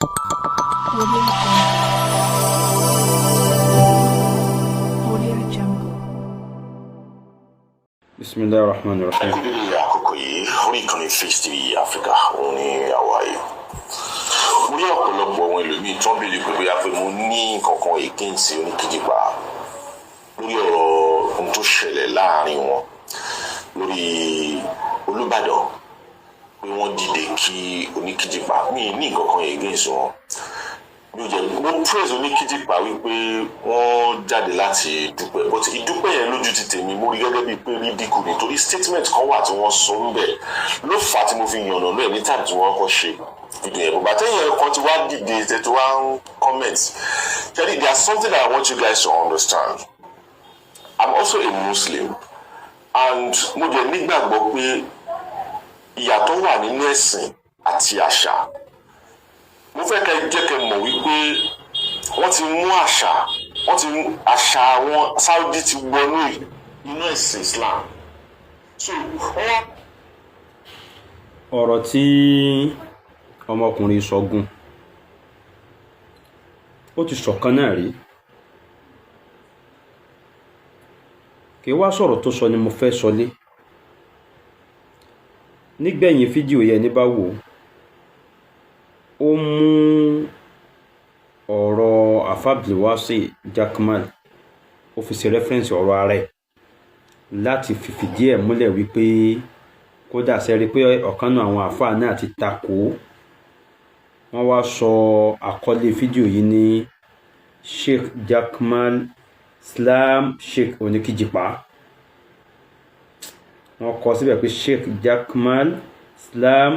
Audio Jungle. Audio Jungle. Bismillahir Rahmanir Rahim. Kú dédé àkókò yìí. Orí ìkànnì Face TV Africa òun ni àwa yìí. Mo rí ọ̀pọ̀lọpọ̀ àwọn ẹlòmíì tó ń béèrè pé bóyá pé mo ní nǹkankan against Oníkíjìpá lórí ọ̀rọ̀ ohun tó ṣẹlẹ̀ láàrin wọn lórí Olúbàdàn, pé wọ́n dìde kí Oníkíjìpá. Mi ní nǹkankan against wọn. Mi ò jẹ́ mo praise Oníkíjìpá wípé wọ́n jáde láti dúpẹ́, but ìdúpẹ́ yẹn, lójú ti tèmi, mo rí gẹ́gẹ́ bíi pé ridicule, nítorí statement kan wà tí wọ́n sọ ń bẹ̀ ló fà á tí mo fi yànnà náà ní time tí wọ́n kọ́ ṣe fídíò yẹn. Bàbá tẹ́yìn kan ti wá dìde tẹ́tí wá ń comment. Jerry, there's something that I want you guys to understand. I'm also a Muslim and mo jẹ́ nígbàgbọ́ pé ìyàtọ̀ wà nínú ẹ̀sìn àti àṣà. Mo fẹ́ kẹ́ jẹ́ kẹ́ mọ̀ wípé wọ́n ti mú àṣà, wọ́n ti mú àṣà àwọn Saudi ti wọnú inú ẹ̀sìn Islam, so wọ́n wá. Ọ̀rọ̀ tí ọmọkùnrin sọ gùn, ó ti sọ̀kan náà rí. Kì í wá sọ̀rọ̀ tó sọ ni mo fẹ́ sọ lé nígbẹ̀yìn fídíò yẹn. Ní bá wò ó, mú ọ̀rọ̀ Abdulwasi Jakmal, ó fi ṣe reference ọ̀rọ̀ ara ẹ̀ láti fìdí ẹ̀ múlẹ̀ wípé kódà sẹ́rí pé ọ̀kan náà àwọn àáfàá náà ti takò ó. Wọ́n wá sọ àkọlé fídíò yìí ní Sheikh Jakmal Slam Sheikh Oníkíjìpá. Wọ́n kọ síbẹ̀ pé Sheikh Jakmal Slam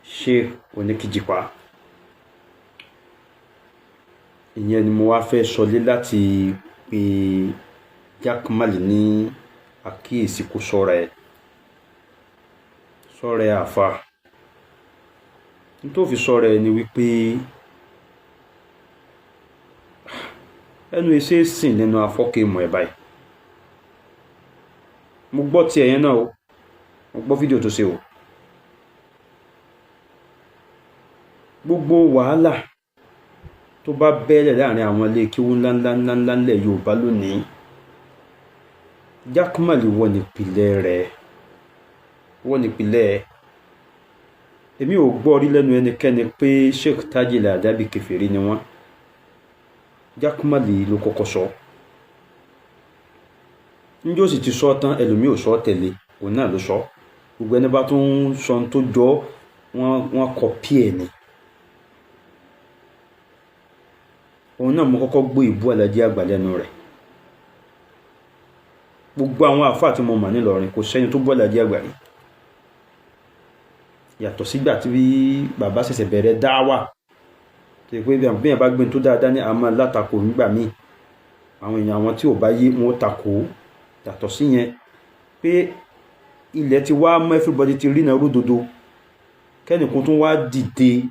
Sheikh Oníkíjìpá. Ìyẹn ni mo wá fẹ́ sọlé láti pe Jakmal ní àkíyèsí kó sọ́ra ẹ̀, sọ́ra ẹ̀ àfa. Nítorí fi sọ́ra ẹ̀ ni wípé ẹnu iṣẹ́ sìn nínú afọ́kẹ́mọ̀ ẹ̀ báyìí. Mo gbọ́ ti ẹ̀yẹn náà o, mo gbọ́ fídíò tó ṣe o. Gbogbo wàhálà tó bá bẹ́ẹ̀lẹ̀ láàrin àwọn ilé kíwú ńláńlá ńláńlá ńlẹ̀ Yorùbá lónìí, Jakmal wọ nípìnlẹ̀ rẹ̀, wọ́n nípìnlẹ̀. Èmi ò gbọ́ rí lẹ́nu ẹnikẹ́ni pé Sheikh Tajil Adabi kèfèrí ni wọ́n. Jakmal ló kọ́kọ́ sọ. Njó sì ti sọ tán, ẹlòmíì ò sọ tẹ̀lé, òun náà ló sọ. Gbogbo ẹni bá tún sọ tó jọ wọ́n kọpí ẹ̀ ni. Òun náà mo kọ́kọ́ gbọ́ ìbú Alhaji Àgbà lẹ́nu rẹ̀. Gbogbo àwọn àfáà tí mo mọ̀ nílọrin, kò sẹ́ni tó bú Alhaji Àgbà rí, yàtọ̀ sígbà tí bàbá ṣẹ̀ṣẹ̀ bẹ̀rẹ̀ dáwà, tó yẹ pé bí yẹn bá gbé tó dáadáa ní àmọ́ látakò nígbà míì, àwọn èèyàn, àwọn tí ò bá yé wọn ó takò. Yàtọ̀ sí yẹn, pé ilẹ̀ ti wá mọ́, everybody ti rí náà ródodo, kẹ́nìkan tún wá dìde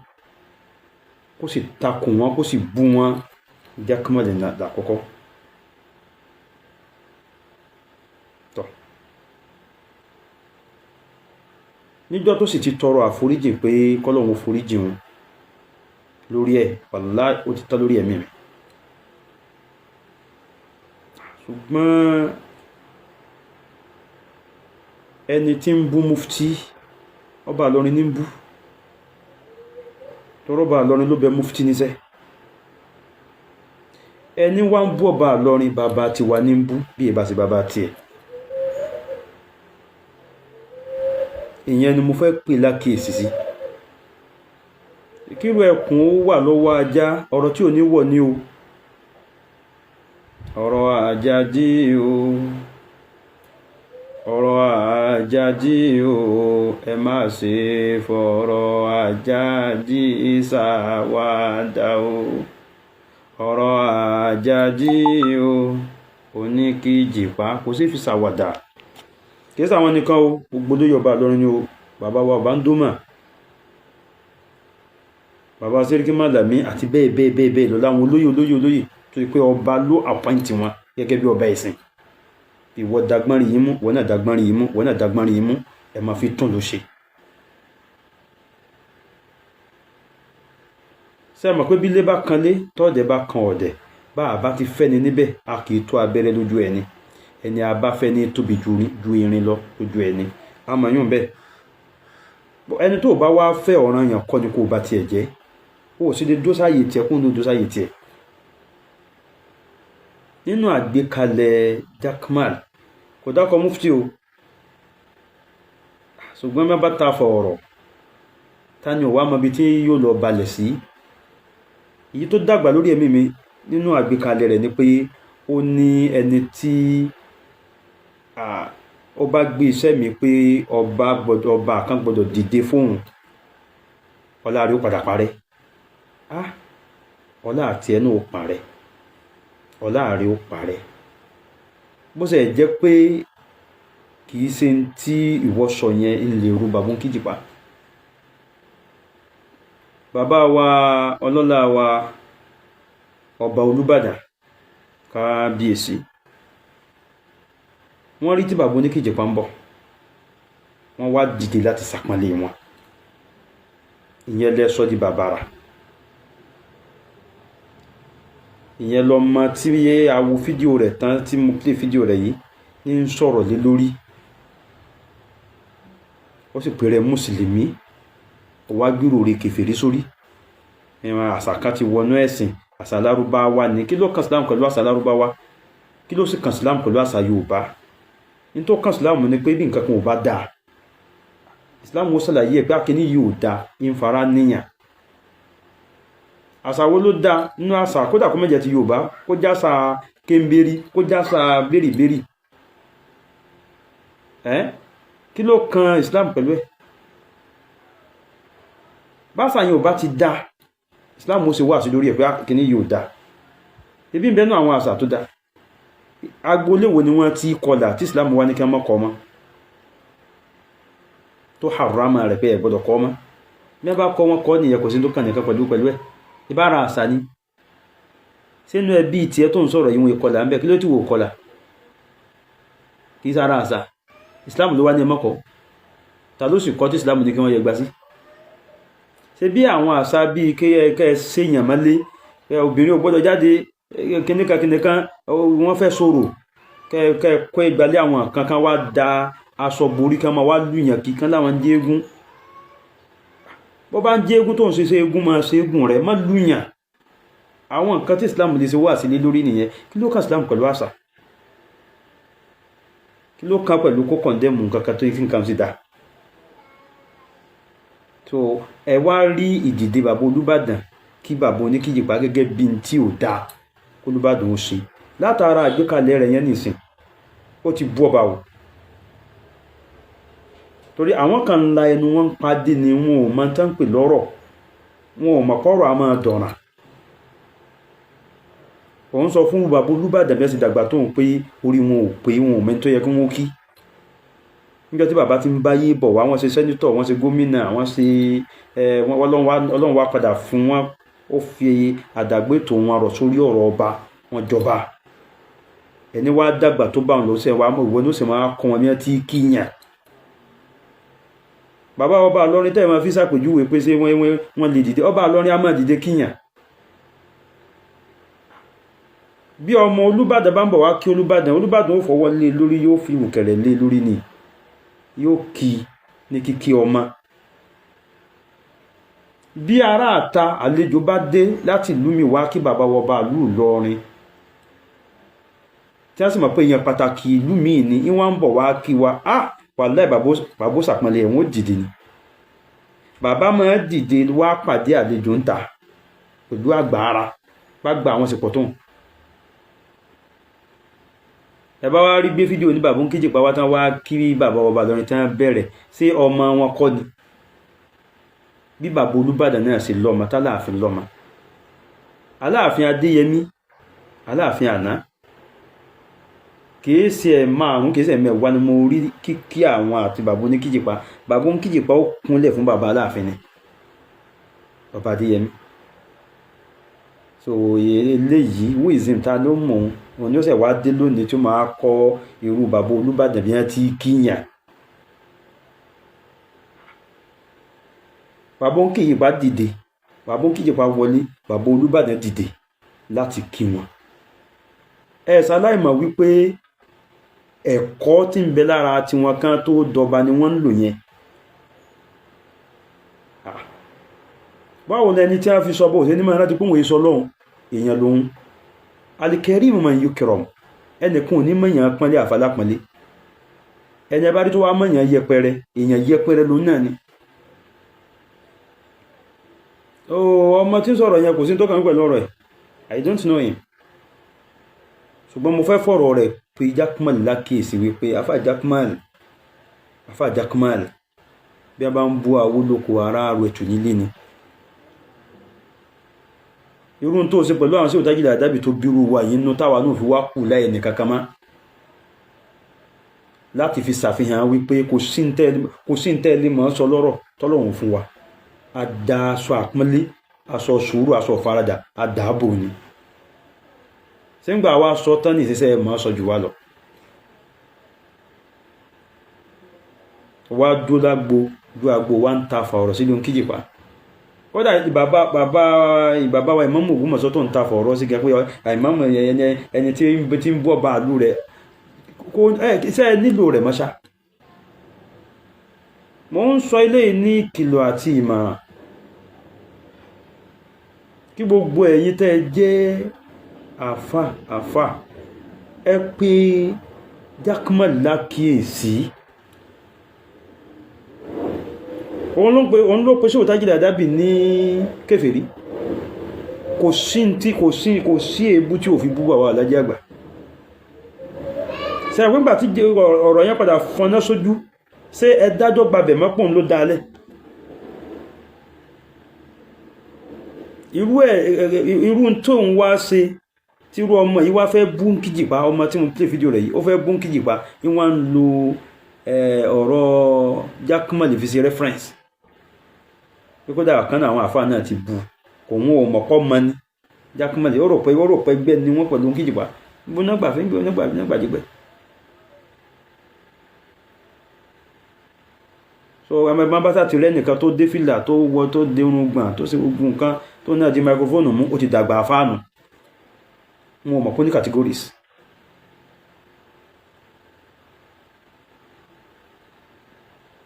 kó sì takò wọn, kó sì bú wọn, Jakmal lákọ́kọ́. Tọ́ níjọ́ tó sì ti tọrọ àforíjì pé kọ́lọ́hun foríjì wọn lórí ẹ̀, wàláhì ó ti tán lórí ẹ̀mí mi. Ṣùgbọ́n ẹni tí ń bú mufti, ọba Ìlọrin ní ń bú, tọrọba Ìlọrin ló bẹ mufti níṣẹ́. Ẹni wá ń bú ọba Ìlọrin, bàbá tiwa ní ń bú, bí ìbá sí bàbá tiẹ̀. Ìyẹn ni mo fẹ́ pè lákìyèsí sí. Kíru ẹkùn ó wà lọ́wọ́ ajá, ọ̀rọ̀ tí ò ní wọ̀ ní o, ọ̀rọ̀ àjàdí o, ọ̀rọ̀ àjàdí o, ẹ má ṣe fọ̀rọ̀ àjàdí ṣàwàdà o. Ọ̀rọ̀ àjàdí o, Oníkíjìpá kò sí fi ṣàwàdà. Kì í sàwọn nìkan o, gbogbo lóyè ọba Ìlọrin ni o. Bàbá wa ọba ń dómà, bàbá Sẹ́ríkí Màlàmí àti bẹ́ẹ̀ bẹ́ẹ̀ bẹ́ẹ̀ bẹ́ẹ̀ lọ láwọn olóyè olóyè olóyè tó yẹ pé ọba ló appoint wọn gẹ́gẹ́ bí ọba ẹ̀sìn. Ìwọ dagbọ́nrin yìí mú, ìwọ náà dagbọ́nrin yìí mú, ìwọ náà dagbọ́nrin yìí mú, ẹ máa fi tún ló ṣe. Ṣé ẹ mọ̀ pé bí ilé bá kan lé, tọ́ọ̀dẹ̀ bá kan ọ̀dẹ̀, bá a bá ti fẹ́ ni níbẹ̀, a kì í tó abẹ́rẹ́ lójú ẹni. Ẹni a bá fẹ́ ní tóbi ju irin lọ lójú ẹni. Àmọ́ yún bẹ́ẹ̀, ẹni tó bá wá fẹ́, ọ̀ràn yàn kọ́ ni kó bá tiẹ̀ jẹ́. O ò sì lè dó sáyè tiẹ̀ kó ń dó sáyè tiẹ̀. Nínú àgbékalẹ̀ Jakmal, kò dákọ̀ mufti o, ṣùgbọ́n má bá ta fọ̀rọ̀ ta ni ò wá mọbi tí yóò lọ balẹ̀ sí. Èyí tó dàgbà lórí ẹ̀mí mi nínú àgbékalẹ̀ rẹ̀ ni pé ó ní ẹni tí ó bá gbé iṣẹ́ mi pé ọba gbọ́dọ̀, ọba kan gbọ́dọ̀ dìde fóun, ọlá rẹ̀ ó padà parẹ́. Ọlá àti ẹnu ó parẹ́, ọlá rẹ̀ ó parẹ́. Bó ṣe jẹ́ pé kì í ṣe tí ìwọ sọ yẹn ń lè ru bàbá Kíjìpá, bàbá wa ọlọ́lá wa, ọba Olúbàdàn, kábíyèsí, wọ́n rí tí bàbá oníkìjìpá ń bọ̀, wọ́n wá dìde láti sàpọ́nlé wọn. Ìyẹn lẹ sọ di bàbàrà. Ìyẹn lọmọ tí a wo fídíò rẹ̀ tán, tí mo play fídíò rẹ̀ yìí ní ń sọ̀rọ̀ lé lórí. Ó sì pèrè mùsùlùmí, ó wá gbúrò rẹ̀ kèfèrí sórí. Ìwọ̀n àṣà kan ti wọnú ẹ̀sìn, àṣà lárúbáwá ní. Kí ló kàn Islam pẹ̀lú àṣà lárúbáwá? Kí ló sì kàn Islam pẹ̀lú àṣà Yorùbá? Ní tó kàn Islam ni pé bí nǹkan kan ò bá dáa, Islam ó ṣàlàyé ẹ̀ pé àkíní yìí ò dáa, ń fara níyàn. Àṣà wo ló dáa nínú àṣà? Kódà kó mẹ́jẹ ti Yorùbá, kó jásà kéńbérí, kó jásà bérìbérì ẹ́, kí ló kan Islam pẹ̀lú ẹ̀? Báṣà yẹn ò bá ti dáa, Islam ó ṣe wá sí lórí ẹ̀ pé kíní yìí ò dáa. Ebi ń bẹ́nu àwọn àṣà tó dáa. Agboolé wo ni wọ́n ti kọlà tí Islam wá ní kí wọ́n mọ́ kọ́ mọ́, tó harama rẹ̀ pé ẹ̀ gbọ́dọ̀ kọ́ mọ́? Bí wọ́n bá kọ́ wọn kọ́ nìyẹn, kò sí tó kàn nìkan pẹ̀lú ẹ̀. Ìbára àṣà ni. Sínú ẹbí tiẹ̀ tó ń sọ̀rọ̀ yìí, wọn ìkọlà ń bẹ. Kí ló ti wò kọlà? Kì í sára àṣà. Islam ló wá ní ẹmọ́kọ̀. Ta ló sì kọ́ tí Islam ní kí wọ́n yẹ gbà sí? Ṣe bí àwọn àṣà bíi kẹ́ ẹ ṣèyàn mọ́lé, obìnrin ò gbọ́dọ̀ jáde, kìnìkan kìnìkan, wọ́n fẹ́ sọ̀rọ̀, kẹ́ kọ́ ìgbàlẹ̀, àwọn kankan wá da aṣọ borí, kan máa wá lùyàn kíkan láwọn ń jẹ́ eégún. Bó bá ń jẹ́ eégún tó ń ṣe ṣe eégún, máa ṣe eégún rẹ̀, má lùyàn. Àwọn nǹkan tí Islam lè ṣe wá sílé lórí nìyẹn. Kí ló kàn Islam pẹ̀lú àṣà? Kí ló kàn pẹ̀lú kó condemn nǹkan kan tó yẹ kí nǹkan sì dáa? So ẹ wá rí ìdìde bàbá Olúbàdàn kí bàbá Oníkìjìpá gẹ́gẹ́ bí n tí ò dáa Olúbàdàn ó ṣe látara àgbékalẹ̀ rẹ̀ yẹn nìsín, ó ti bú ọba o, torí àwọn kan ń la ẹnu wọn ń padé ni. Wọn ò mọ tán pè lọ́rọ̀, wọn ò mọ̀ kọ́rọ̀ a máa dọ̀ràn. Òun sọ fún bàbá Olúbàdàn bí wọ́n ṣe dàgbà tóun pé orí wọn ò pé, wọn ò mẹ́ni tó yẹ kí wọ́n kí. Níjọ́ tí bàbá ti ń báyé bọ̀ wá, wọ́n ṣe senator, wọ́n ṣe gómìnà, wọ́n ṣe ẹ, Ọlọ́run wá padà fún wọn, ó fi àdàgbètò wọn rọ̀ sórí ọ̀rọ̀ ọba, wọn jọba. Ẹni wá dàgbà tó bá wọn lọ sí ẹwà ìwọ ní ó sì máa kọ́ wọn bí wọ́n ti kíyàn. Bàbá ọba Ìlọrin tẹ́ ẹ máa fi ṣàpèjúwe pé ṣé wọ́n lè dìde, ọba Ìlọrin á máa dìde kíyàn. Bí ọmọ Olúbàdàn bá ń bọ̀ wá kí Olúbàdàn, Olúbàdàn ó fọwọ́ lé lórí, yóò fi ìwùkẹ̀rẹ̀ lé lórí ni, yóò kí ní kíkí ọmọ. Bí ará àta àlejò bá dé láti ìlú mi wá kí bàbá wọba ìlú Ìlọrin, tí a sì mọ̀ pé èèyàn pàtàkì ìlú míì ni ìwọ̀n ń bọ̀ wá kí wa, ah, wàláì, bàbá sàpọnlé ẹ̀wọ̀n ó dìde ni. Bàbá máa dìde wá pàdé àlejò ń ta pẹ̀lú àgbà ara bá gba àwọn sì pọ̀ tóun. Ẹ bá wá rí gbé fídíò ní bàbá Oníkìjìpá wá tán wá kí bàbá ọba Ìlọrin tán bẹ̀rẹ̀ sí ọmọ wọn kọ́ ni. Bí bàbá Olúbàdàn náà ṣe lọ́mọ tálàáfin lọ́mọ, Aláàfin Adéyẹmí, Aláàfin àná, kìí ṣe ẹ̀ márùn, kìí ṣe ẹ̀ mẹ́wàá ni mo rí kíkí àwọn àti bàbá Oníkìjìpá. Bàbá Oníkìjìpá ó kúnlẹ̀ fún bàbá Aláàfin ni, bàbá Adéyẹmí. So eléyìí wisdom, ta ló mọ̀ òun? Òun ni ó ṣẹ̀ wá dé lónìí tí ó máa kọ́ irú bàbá Olúbàdàn bí wọ́n ti kíyàn. Bàbá Oníkìjìpá dìde, Bàbá Òkìjìpá wọlé, bàbá Olúbàdàn dìde láti kí wọn. Ẹ ṣaláìmọ̀ wípé ẹ̀kọ́ tí ń bẹ lára tiwọn kan tó dọba ni wọ́n ń lò yẹn. Báwo lẹni tí a fi sọ bó ṣe ní máa rántí pé òun èso lọ́hùn èèyàn lòun? Al-karim man yukram, ẹnìkan ò ní mọ̀yàn pọ́nlé àfalápọ́nlé. Ẹni ẹ bá rí tó wá mọ̀yàn yẹpẹrẹ, èèyàn yẹpẹrẹ lòun náà ni. Ọmọ tí ń sọ̀rọ̀ yẹn kò sí tó kàn mí pẹ̀lú ọ̀rọ̀ ẹ̀. I don't know him. Ṣùgbọ́n mo fẹ́ fọ̀rọ̀ rẹ̀ pé Jakmal lákèsí wípé afa Jakmal, afa Jakmal, bí a bá ń bú àwo lóko ara rẹ̀ tù nílé ni. Irú tó ṣe pẹ̀lú àwọn sí òtájìlá àdábì tó bírú wa yìí nínú táwa náà fi wá kù láì ní kankan mọ́, láti fi ṣàfihàn wípé kò sí ń tẹ́lẹ̀ mọ́ sọ lọ́rọ̀ tọ́lọ́hún fún wa. A da aṣọ àpọ́nlé, aṣọ sùúrù, aṣọ ìfaradà, a dàbò ni. Sẹ́ńgbà wa sọ tán ní ìṣiṣẹ́ mọ́ sọ jù wá lọ. Wá dúró lágbo ju àgbo wa ń ta fàọ̀rọ̀ sílùú Kíjìpá. Kódà bàbá bàbá bàbá wa Ìmáàmù Ògbómọ̀ṣọ́ tó ń ta fọ̀rọ̀ sí gẹ́gẹ́ pé ìmáàmù ẹni tí ń bọ́ bàálù rẹ̀ kò ẹ ṣe nílò rẹ̀ mọ́ṣá. Mo ń sọ eléyìí ní ìkìlọ̀ àti ìmọ̀ràn kí gbogbo ẹ̀yin tẹ́ ẹ jẹ́ àfà àfà, ẹ pé Jakmal lákìyèsí. Òun ló pe ṣé òtájìlá dábì ní kèfèrí. Kò sí tí kò sí kò sí èébú tí ò fi bú bàbá Aláàjì Àgbà. Ṣe àwọn ìgbà tí ọ̀rọ̀ yẹn padà fọná sójú, ṣé ẹ dájọ́ gbabẹ̀ mọ́pọ̀n ló dalẹ̀? Irú ẹ̀ irú tó ń wá ṣe tí irú ọmọ yìí wá fẹ́ bú Kíjìpá, ọmọ tí mo play fídíò rẹ̀ yìí, ó fẹ́ bú Kíjìpá, ní wọ́n ń lo ọ̀rọ̀ Jakmal fi ṣe reference. Pé kódà kan náà àwọn àfáà náà ti bu kò ń ò mọ̀kọ́ mọ ni Jakmal, ó rò pé gbẹ́ ni wọ́n pẹ̀lú Kíjìpá gbóná gbà fún gbóná gbà gbóná gbàdígbẹ́. So ẹmọ ẹgbọn bá sàtì rẹ nìkan tó dé fìlà tó wọ tó dé irun gbọ̀n tó ṣe gbogbo nǹkan tó náà di microphone mú, ó ti dàgbà àfáànù. Wọn ò mọ̀ pé ní categories.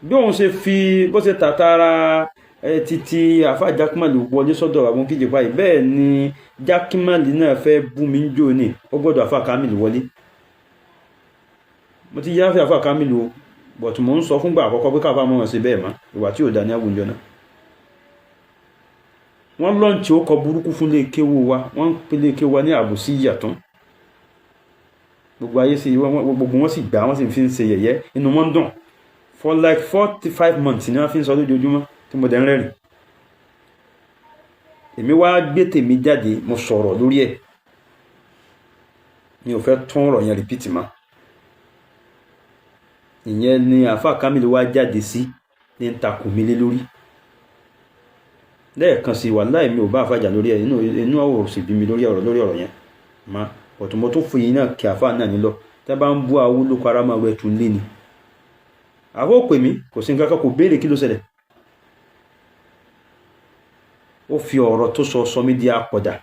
Bí òun ṣe fi bó ṣe tàtàrà títí àfa Jakmal wọlé sọ́dọ̀ àwọn Kíjìpá yìí, bẹ́ẹ̀ ni Jakmal náà fẹ́ bú mi ń jò ní ó gbọ́dọ̀ àfa Kamil wọlé. Mo ti yáfẹ́ àfa Kamil o, but mo ń sọ fúngbà àkọ́kọ́ pé káfá mọ́ wọn ṣe bẹ́ẹ̀ mọ́, ìwà tí ò dá ní àwùjọ náà. Wọ́n lọ́ǹtì ó kọ burúkú fún léèkéwò wa, wọ́n ń pe léèkéwò wa ní àbòsí ìyàtọ̀. Gbogbo ayé sì gbogbo wọn sì gbà, wọ́n sì fi ń ṣe yẹ̀yẹ́, inú wọn dùn. For like 4 to 5 months ni wọ́n fi ń sọ lójoojúmọ́ tí mo dẹ̀ ń rẹ́rìn. Èmi wá gbé tèmi jáde, mo sọ̀rọ̀ lórí ẹ̀. Mi ò fẹ́ tún ọ̀rọ̀ yẹn repeat mọ́. Ìyẹn ni àáfà Kamil wá jáde sí ní ń takò mí lé lórí. Lẹ́ẹ̀kan sí, wàláì mi ò bá àfàjà lórí ẹ̀, inú ọ̀rọ̀ sì bí mi lórí ọ̀rọ̀ yẹn má. Ọ̀tún mo tún fún yín náà kí àáfà náà nílọ. Tẹ́ bá ń bú àwo lóko ara máa wẹ̀ tún lé ni. Àfọ pè mí, kò sí nǹkan kan, kò béèrè kí ló ṣẹlẹ̀. Ó fi ọ̀rọ̀ tó sọ sọ mí di apọ̀dà.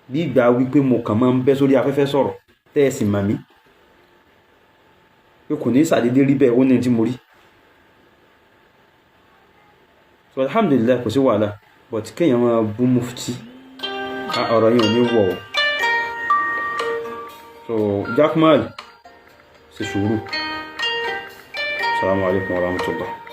Bí ìgbà wípé mo kàn máa ń bẹ́ sórí afẹ́fẹ́ sọ̀rọ̀ tẹ́ ẹ sì mà mí. Pé kò ní ṣàdédé rí bẹ́ẹ̀, ó ní tí mo rí. So alhamdulillah kò sí wàhálà, but kéèyàn máa bú mufti, ọ̀rọ̀ yẹn ò ní wọ̀ o. So Jakmal ṣe sùúrù. Assalamu alaikum warahmatullah.